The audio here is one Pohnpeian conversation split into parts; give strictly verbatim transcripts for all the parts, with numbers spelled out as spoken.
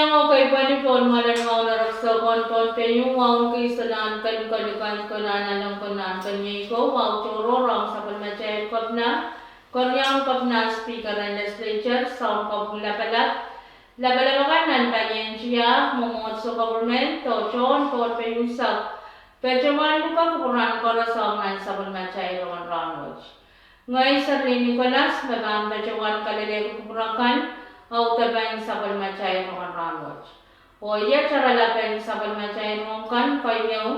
Iang ekei pweli pohn mwoalen wahu en erekiso pohn Pohnpei, wahu en kis, nan ken kolukan, konehng nan ong, konehng nan ken iei ko, wahu tohrohr ong sapwellimatail kepina, keriaun kepina, speaker en legislature, soun kopwung lapalap, lapalap akan nan palien tiahk, mwomwohdiso, government, oh tohn Pohnpei unsek, patohwan pwukoa kupwuramwail koaros ong nan sapwellimatail rongen rahnwet. Ngehi Serlin Nicholas me pahn patohwan kalelehki kupwur akan, audepen sapwellimatail rongen rahnwet. Oh iet oaralapen sapwellimatail rongen kan, keieu,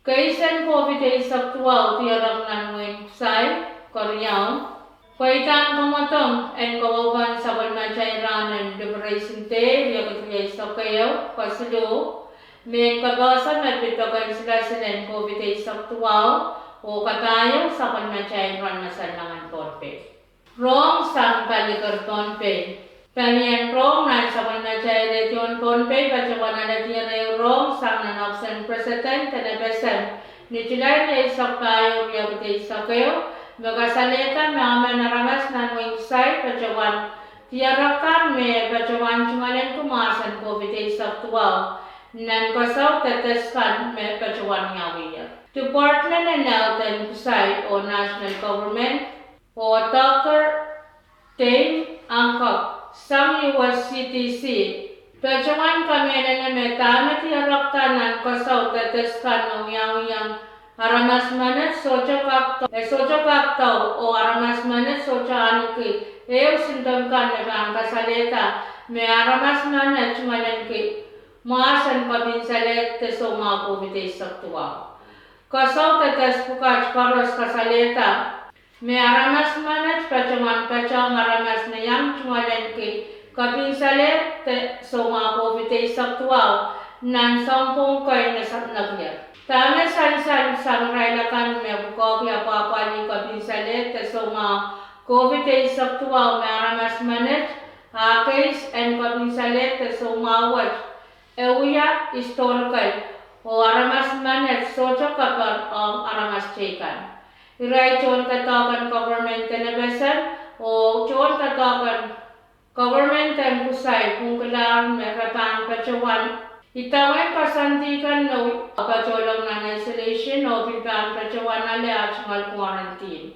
keisen COVID eisek duwau diarek nan wehin Kusai. Keriau, pweidahn kamwadong en kawaupen sapwellimatail rahnen Liberation Day, riekid rieisek ehu. Kesiluh, mehn kapehse me pid pokon silasil en COVID eisek duwau, oh kapahieu sapwellimatail rahn me sang nan Pohnpei. Rohng sang pali ker Pohnpei. Palien rohng nan sapwellimatail radio en Pohnpei patohwan ale dier ehu rohng sang nan ohpis en President en FSM ni July rieisek pahieu, riekid eisek ehu, me kasalehda me emen aramas nan wehin Kusai patohwan diarekdahr me patohwan tungoalenki mahsen COVID eisek duwau nan kasau de test kan me patohwan wiawiher. Department en Health en Kusai oh national government oh Doctor Dane Hancock sang US CDC patohwan kamehlele me dahme diarekda nan kasau de test kan me wiawihong aramas menet sohte kak dau, e sohte kak dau, oh aramas menet sohte ahneki ehu symptom kan me pahn kasalehda me aramas menet tungoalenki mahsen kopin salehd de soumwahu COVID eisek duwau. Kasau de test pwukat koaros kasalehda me aramas menet patohwan patehng aramas me iang tungoalenki kopin salehd de soumwahu COVID eisek duwau nan sounpwong kei me nekier. Dahme sansal sang irail akan me pwukoahki apwahpwalih kopin salehd de soumwahu COVID eisek duwau me aramas menet, ah keis en kopin salehd de soumwahu wet e wia historical, oh aramas menet sohte kapar ong aramas teikan. Irail tohndoadoahk en government en FSM oh tohndoadoahk en government en Kusai pwungkilahr me re pahn patohwan idawehn koasoandi kan me patohlong nan isolation oh pil pahn patohwan ale ah tungoal quarantine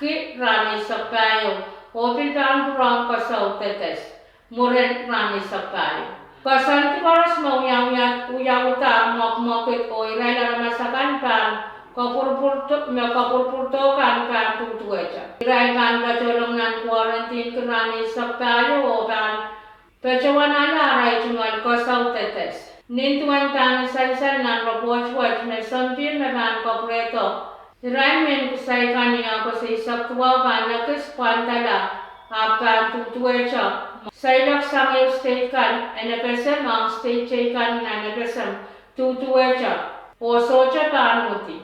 ki rahn eisek pahieu, oh pil pahn pwurehng kasau de test mwurin rahn eisek pahieu. Koasoandi koaros me wiawihda mwekmwekid oh irail aramas akan pahn, me kopwurpwurdohu kan pahn duduwehte. Irail pahn patohlong nan quarantine ki rahn eisek pahieu oh pahn patohwan ale arail tungoal kasau de test. Nin duwen dahme sansal nan report wet me sounpihr me pahn kapwurehdo, irail mehn Kusai kan ni August eisek duwau pahn ekis pwandala, ahpw pahn duduwehte. Seiloak sang ehu state kan en FSM ong state teikan nan FSM duduwehte oh sohte pahn widi.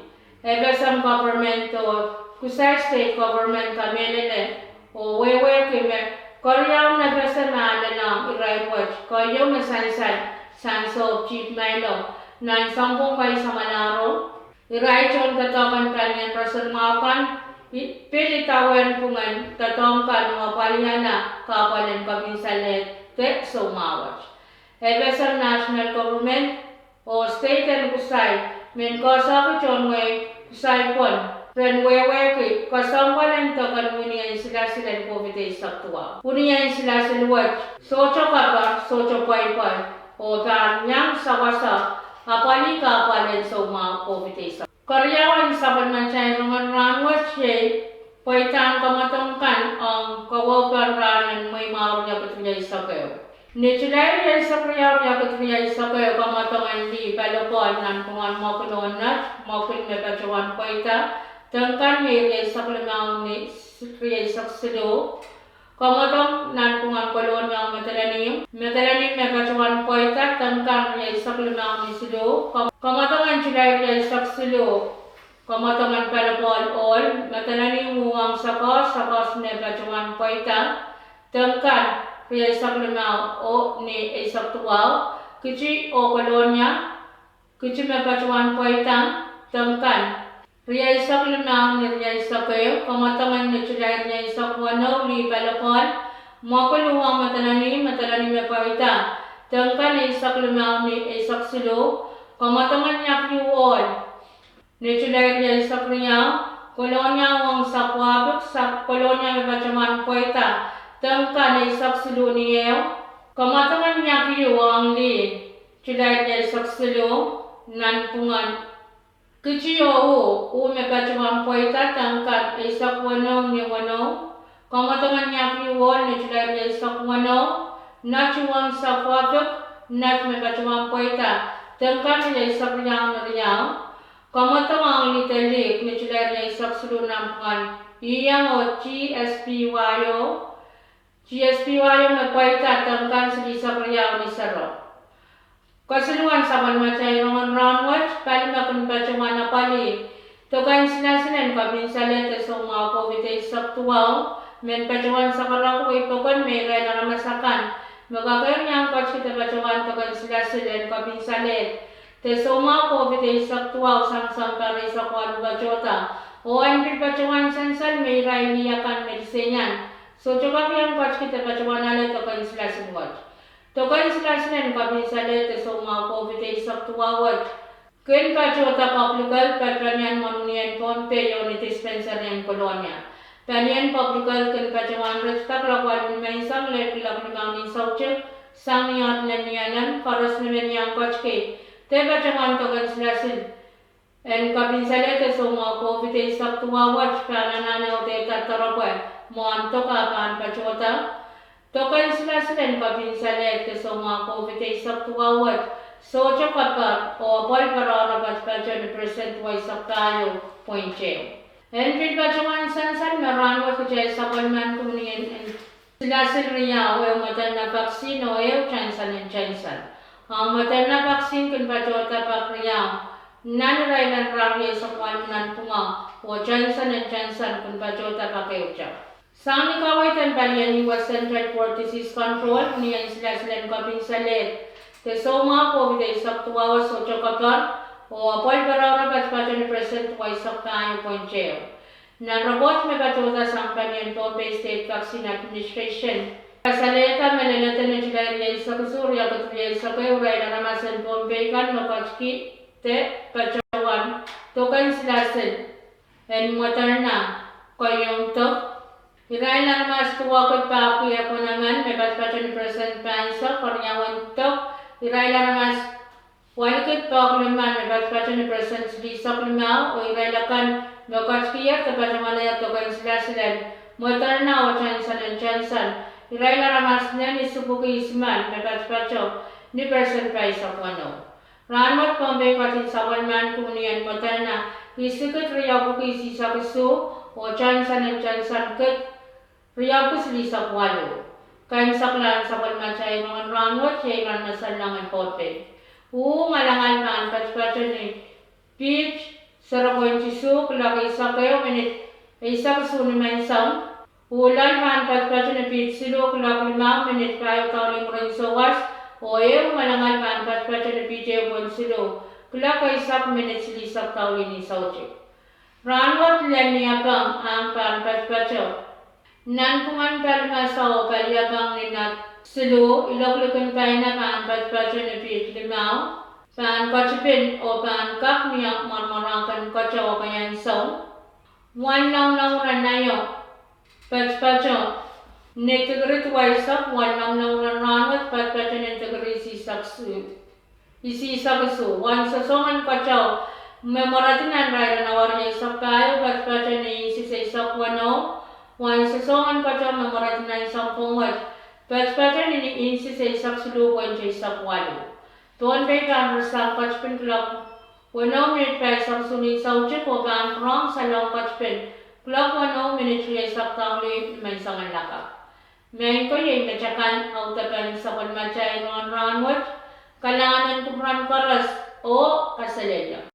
FSM government oh Kusai state government kamehlele oh wehwehki me keriaun FSM me aleloang irail wet, keieu me sansal sang Sohp Chief Mailo nan sounpwong kei samwalahro, irail tohndoadoahk en palien roson mwahu kan pil idawehn pwungen doadoahk kan oh apwalihala kahpwal en kopin salehd de soumwahu wet. FSM national government oh state en Kusai men koasoakoa tohn wehi Kusai pwon ren wehwehki kesempwal en deke ni wini en silasil en COVID eisek duwau. Wini en silasil wet sohte kapar, sohte pweipwei, oh pahn iang sawasa apwalih kahpwal en soumwahu COVID eisek. Keriaun sapwellimatail rongen rahnwet iei pweidahn kamwadong kan ong kawaupen rahnen Mweimwahu riekid rieisek ehu. Ni July rieisek riau, riekid rieisek ehu, kamwadong en lih palipaul nanpwungen mwekid oh nat, mwekid me patohwan pweida, deng kan me rieisek limau ni rieisek siluh. Kamwadong nanpwungen Kolonia oh Madolenihmw, Madolenihmw me patohwan pweida, deng kan rieisek limau ni siluh. Kamwadong en July rieisek siluh, kamwadong en palipaul ohl, Madolenihmw uhwong Sakoas, Sakoas me patohwan pweida, deng kan rieisek limau ni eisek duwau. Kiti oh Kolonia, Kiti me patohwan pweida, deng kan rieisek limau ni rieisek ehu. Kamwadong en July rieisek weneu, lih palipaul, mwekid uhwong Madolenihmw, Madolenihmw me pweida, Tengkan eisek limau ni eisek siluh, kamwadongen iak iu ohl ni Sulai rieisek riau, Kolonia ong sapwapik, sap Kolonia me patohwan pweida tengkan eisek siluh ni ehu, kamwadongen iak iu ong lih, Sulai rieisek siluh, nanpwungen kiti oh uh, uh me patohwan pweida tengkan eisek weneu ni weneu, kamwadongen iak iu ohl ni Sulai rieisek weneu, nat ong sapwapik, nat me patohwan pweida tengkan rieisek riau ni riau, kamwadong ong lih de lihk ni Sulai rieisek siluh nanpwungen, iang oh T S P Y O, T S P Y O me pweida tengkan silihsek riau ni sero. Kesiluhwen sapwellimatail rongen rahnwet, pali me kin patohwan apwalih doken silasil en kopin salehd de soumwahu COVID eisek duwau, men patohwan sakarako wei pokon me irail aramas akan me kak iang kotkihda patohwan doken silasil en kopin salehd de soumwahu COVID eisek duwau sang Sampah eisek waluh patohda, oh en pil patohwan sansal me irail lih akan me liseian sohte kak iang kotkihda patohwan ale doken silasil wet. Doken silasil en kopin salehd de soumwahu COVID eisek duwau wet kin patohda Public Health, pali palien mwohn unien Pohnpei oh ni dispensary en Kolonia. Palien Public Health kin patohwan ritida kuloak waluh ni menseng lel kuloak limau ni soutik, sang ni ohl en lel ni alem, koaros me men iang kotkihda patohwan doken silasil en kopin salehd de soumwahu COVID eisek duwau wet pahn anahne audehda doaropwe mwohn doke pahn patohda doken silasil en kopin salehd de soumwahu COVID eisek duwau wet sohte kapar oh apwal patohwan patopato ni percent duweisek pahieu point ehu. En pil patohwan sansal me rahnwet kitail sapwellimen komwi en silasil riau, ehu Moderna vaccine oh ehu Johnson and Johnson. Ong Moderna vaccine kin patohda pak riau nan irail en rahn rieisek waluh nanpwungen, oh Johnson and Johnson kin patohda pak ehute. Sang ni kaweid en palien U S Centers for Disease Control, unien silasil en kopin salehd de soumwahu COVID eisek duwau wet sohte kapar oh apwal patohwan patopato ni percent duweisek pahieu point ehu. Nan report me patohda sang palien Pohnpei State Vaccine Administration, kasalehda me leledo ni Sulai rieisek isuh, riekid rieisek ehu, irail aramas en Pohnpei kan me kotkihda patohwan doken silasil en Moderna keieun dok, irail aramas duwekid pahpwiki ehk emen me patopato ni percent pahisek, keriaun dok, irail aramas walikid pahpwiki limmen me patopato ni percent silihsek limau, oh irail akan me kotkihda patohwan ale doken silasil en Moderna oh Johnson and Johnson, irail aramas nen isipwiki isimen me patopato ni percent pahisek weneu. Rahnwet Pohnpei ketin sapwellimaniki unien Moderna isikid riepwiki isihsek isuh, oh Johnson and Johnson kid riepwiki silihsek waluh. Keimwseklahn sapwellimatail rongen rahnwet iei irail me sallangin Pohnpei. Uh ngalangal pahn patopato ni piht sero point isuh kuloak eisek ehu minit eisek isuh ni menseng. Uh loal pahn patopato ni piht siluh kuloak limau minit pahieu daulih mwurin souwas, oh ehu ngalangal pahn patopato ni piht ehu point siluh kuloak eisek minit silihsek daulih ni soutik. Rahnwet lel ni apang ahng pahn patopato nanpwungen pali masao oh pali apang ni nat siluh, iloak likin paina pahn patopato ni piht limau, pahn ketipin oh pahn kak mie mwaramwarahken keteu oh kaiansou. Wanlong ire naio patopato ni dikiri duweisek, wanlong ire rahnwet patopato ni dikiri isihsek isuh. Wan sosoangen keteu me mweredi nan irail en awa rieisek pahieu patopato ni inches eisek weneu, wan sosoangen keteu me mweredi nan sounpwong wet patopato ni inches eisek siluh point eisek waluh. Pohnpei pahn rasehng ketipin kuloak weneu minit pahisek isuh ni soutik oh pahn pwurehng salong ketipin kuloak weneu minit rieisek daulih ni menseng en lakapw. Mehn ko iei mehn akan audepen sapwellimatail rongen rahnwet. Kalahngan en kupwuren koaros oh kaselehlie.